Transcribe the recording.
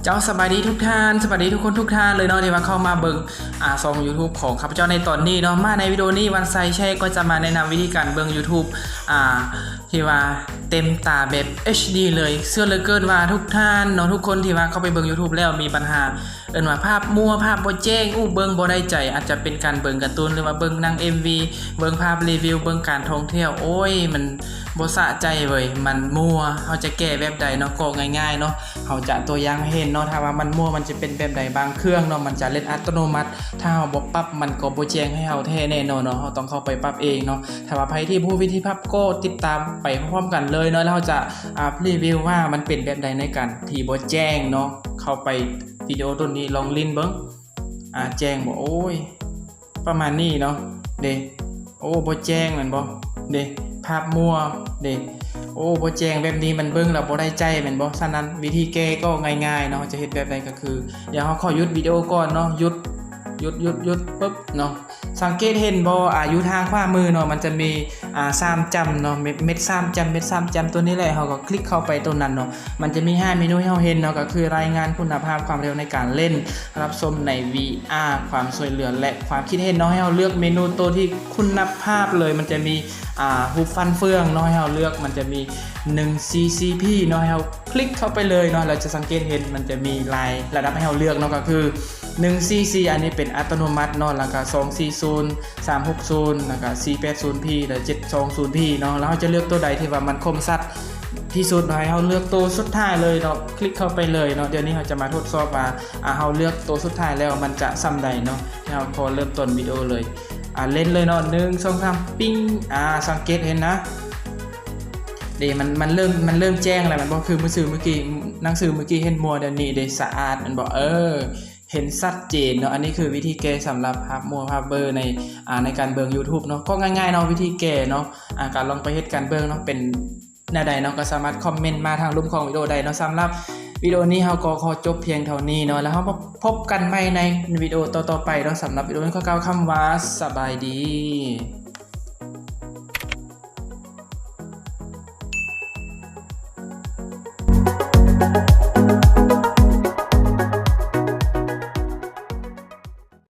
ເຈົ້າ ສະບາຍດີທຸກທ່ານ ສະບາຍດີທຸກຄົນທຸກທ່ານເລີຍເນາະ ທີ່ວ່າເຂົ້າມາເບິ່ງ ອ່າ ຊ່ອງ YouTube ຂອງຂ້າພະເຈົ້າໃນຕອນນີ້ເນາະ. ມາໃນວິດີໂອນີ້ ວັນໄຊແຊກໍຈະມາແນະນຳວິທີການເບິ່ງ YouTube ອ່າ ທີ່ວ່າເຕັມຕາແບບ ເອັດດີ ເລີຍ. ເຊື່ອເຫຼືອເກີນວ່າທຸກທ່ານເນາະ ທຸກຄົນທີ່ວ່າເຂົ້າໄປເບິ່ງ YouTube ແລ້ວມີບັນຫາ ເອີ້ນວ່າພາບມົວ ພາບບໍ່ແຈ້ງ ອູ້ເບິ່ງບໍ່ໄດ້ໃຈ ອາດຈະເປັນການເບິ່ງກາຕູນ ຫຼືວ່າເບິ່ງໜັງ ເອັມວີ ເບິ່ງພາບຣີວິວ ເບິ່ງການທ່ອງທ່ຽວ ໂອ້ຍ ມັນບໍ່ສະໃຈເວີຍ ມັນມົວ. ເຮົາຈະແກ້ແບບໃດເນາະ? ກໍງ່າຍໆເນາະ ເຮົາຈະຕົວຢ່າງໃຫ້ເຫັນເນາະ ຖ້າວ່າມັນມົວ ມັນຈະເປັນແບບໃດ. ບາງເຄື່ອງເນາະ ມັນຈະເຫຼັ້ນອັດຕະໂນມັດ ຖ້າເຮົາບໍ່ປັບ ມັນກໍບໍ່ແຈ້ງໃຫ້ເຮົາແທ້ແນ່ນອນເນາະ ເຮົາຕ້ອງເຂົ້າໄປປັບເອງເນາະ. ຖ້າວ່າໃຜທີ່ບໍ່ຮູ້ວິທີປັບ ກໍຕິດຕາມໄປພ້ອມກັນເລີຍເນາະ ແລ້ວເຮົາຈະ ອ່າ ຣີວິວວ່າມັນເປັນແບບໃດໃນການທີ່ບໍ່ແຈ້ງເນາະ. ເຂົ້າໄປວິດີໂອຕົ້ນນີ້ ລອງຫຼິ້ນເບິ່ງ ອ່າ ແຈ້ງບໍ່? ໂອ້ຍ ປະມານນີ້ເນາະ ເດ ໂອ້ ບໍ່ແຈ້ງແມ່ນບໍ່ ເດ ພາບມົວ ເດ ໂອ້ ບໍ່ແຈ້ງແບບນີ້ ມັນເບິ່ງແລ້ວບໍ່ໄດ້ໃຈແມ່ນບໍ່? ສະນັ້ນ ວິທີແກ້ກໍງ່າຍໆເນາະ ເຮົາຈະເຮັດແບບໃດກໍຄື ດຽວເຮົາຂໍຢຸດວິດີໂອກ່ອນເນາະ ຢຸດ ຢຸດ ຢຸດ ຢຸດ ປຶບເນາະ. ສັງເກດເຫັນບໍ່ ອາ ຢູ່ທາງຂວາມືເນາະ ມັນຈະມີ ອາ ສາມຈ້ຳເນາະ ເມັດ ເມັດສາມຈ້ຳ ເມັດສາມຈ້ຳ ຕົວນີ້ແຫຼະ ເຮົາກໍຄລິກເຂົ້າໄປຕົວນັ້ນເນາະ. ມັນຈະມີຫ້າເມນູໃຫ້ເຮົາເຫັນເນາະ ກໍຄືລາຍງານຄຸນນະພາບຄວາມເລັວໃນການເຫຼັ້ນ ຮັບຊົມໃນ ວີອາ ຄວາມຊ່ວຍເຫຼືອ ແລະ ຄວາມຄິດເຫັນເນາະ. ໃຫ້ເຮົາເລືອກເມນູໂຕທີ່ຄຸນນະພາບເລີຍ ມັນຈະມີ ອ່າ ຮູບຟັນເຟືອງເນາະ ໃຫ້ເຮົາເລືອກ ມັນຈະມີ ໜຶ່ງຊີຊີພີ ເນາະ ໃຫ້ເຮົາຄລິກເຂົ້າໄປເລີຍເນາະ ແລ້ວຈະສັງເກດເຫັນມັນຈະມີຫຼາຍລະດັບໃຫ້ເຮົາເລືອກເນາະ ກໍຄື ໜຶ່ງຊີຊີ ອັນນີ້ເປັນອັດຕະໂນມັດເນາະ ແລ້ວກໍ ສອງສີ່ສູນ ສາມຫົກສູນ ແລ້ວກໍ ສີ່ແປດສູນພີ ແລະ ເຈັດສອງສູນພີ ເນາະ. ແລ້ວເຮົາຈະເລືອກໂຕໃດທີ່ວ່າມັນຄົມຊັດທີ່ສຸດເນາະ ໃຫ້ເຮົາເລືອກໂຕສຸດທ້າຍເລີຍເນາະ ຄລິກເຂົ້າໄປເລີຍເນາະ. ດຽວນີ້ເຮົາຈະມາທົດສອບວ່າ ອາ ເຮົາເລືອກໂຕສຸດທ້າຍແລ້ວມັນຈະສ່ຳໃດເນາະ. ເຮົາຂໍເລີ່ມຕົ້ນວິດີໂອເລີຍ ອາ ເຫຼັ້ນເລີຍເນາະ ໜຶ່ງ ສອງ ສາມ ປິ້ງ. ອາ ສັງເກດເຫັນນະ ເດ ມັນ ມັນເລີ່ມ ມັນເລີ່ມແຈ້ງແລ້ວ ມັນບໍ່ຄືມື້ຊື່ມື້ກີ້ ໜັງສືມື້ກີ້ເຫັນມົວ ດຽວນີ້ເດ ສະອາດ ແມ່ນບໍ່? ເອີ ເຫັນຊັດເຈນເນາະ. ອັນນີ້ຄືວິທີແກ້ສຳລັບພາບມົວພາບເບີໃນ ອາ ໃນການເບິ່ງ YouTube ເນາະ ກໍງ່າຍໆເນາະ ວິທີແກ້ເນາະ. ອາ ກະລອງໄປເຮັດກັນເບິ່ງເນາະ ເປັນແນວໃດເນາະ ກໍສາມາດຄອມເມັນມາທາງລຸ່ມຂອງວິດີໂອໄດ້ເນາະ. ສຳລັບວິດີໂອນີ້ເຮົາກໍຂໍຈົບພຽງເທົ່ານີ້ເນາະ ແລ້ວເຮົາມາພົບກັນໃໝ່ໃນວິດີໂອຕໍ່ໆໄປເນາະ. ສຳລັບວິດີໂອນີ້ຂໍກ່າວຄຳວ່າ ສະບາຍດີ.